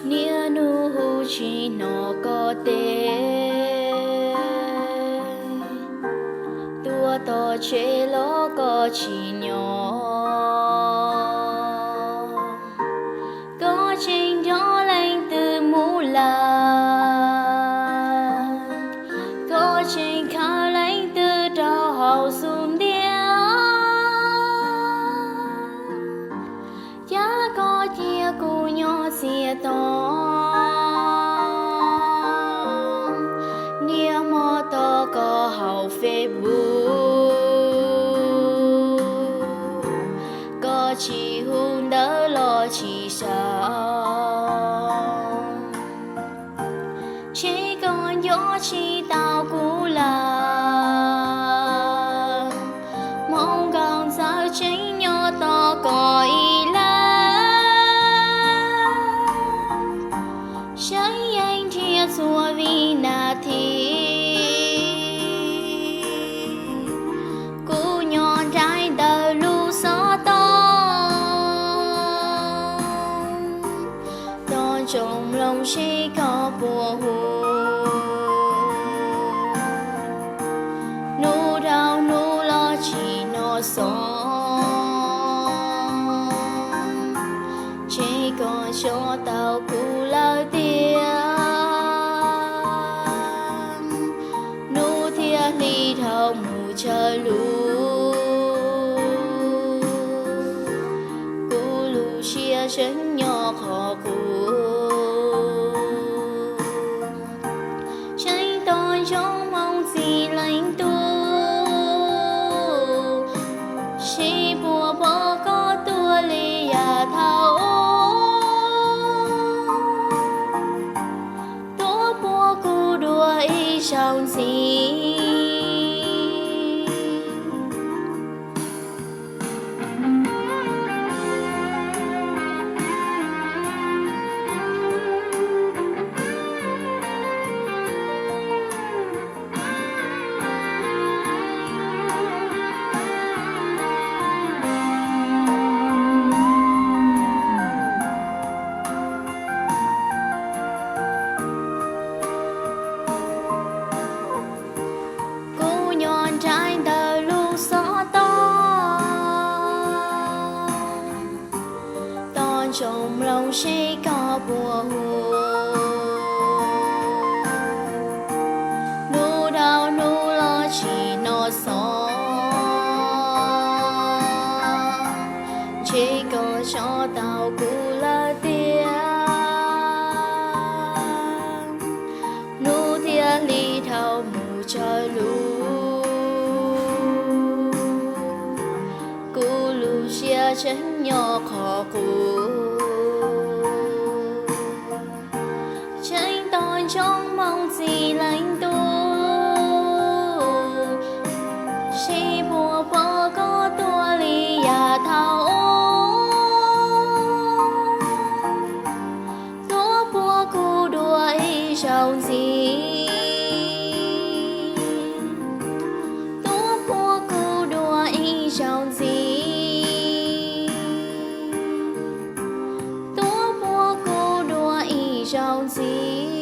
Niaj hnub hu tsis hnov koj teb, tuaj tom tsev los koj tsis nyob. Koj tseem nrog leej twg mus lawm, koj tseem khaws leej twg rau hauv xub ntiag. Cas koj cia kuv nyob txias to, niaj hmo tos koj hauv Facebook, koj tsis hu ntawv los tsis sau. Ntshe koj nco tsis tau kuv lawm, hmoov nkaus ntxawv tseem nyob tos koj ib leeg. Seev yeej nrhiav txhua vib nas this, kuv nyob nraim ntawm lub xov tooj. Tos ntsoov mloog seb koj puas hu, hnub dhau hnub los tsis hnov xov. Ntshe koj tso tau kuv lawm tiag, hnub thiab hli dhau mus tsawg lus, kuv lub siab tseem nyob qhov qub. Tseem tos ntsoov hmoov txij leej tub, seb puas pom koj tuaj li yav thaum ub, tuaj puag kuv dua ib zaug ntxiv. Kuv nyob nraim ntawm lub xov tooj, tos ntsoov mloog seb koj puas hu, hnub dhau hnub los tsis hnov xov. Ntshe koj tso tau kuv lawm tiag, hnub thiab hli dhau mus tsawg lus, kuv lub siab tseem nyob qhov qub. Tseem tos ntsoov hmoov txij leej tub, seb puas pom koj tuaj li yav thaum ub, tuaj puag kuv dua ib zaug ntxiv, tuaj puag kuv dua ib zaug ntxiv, tuaj puag kuv dua ib zaug ntxiv.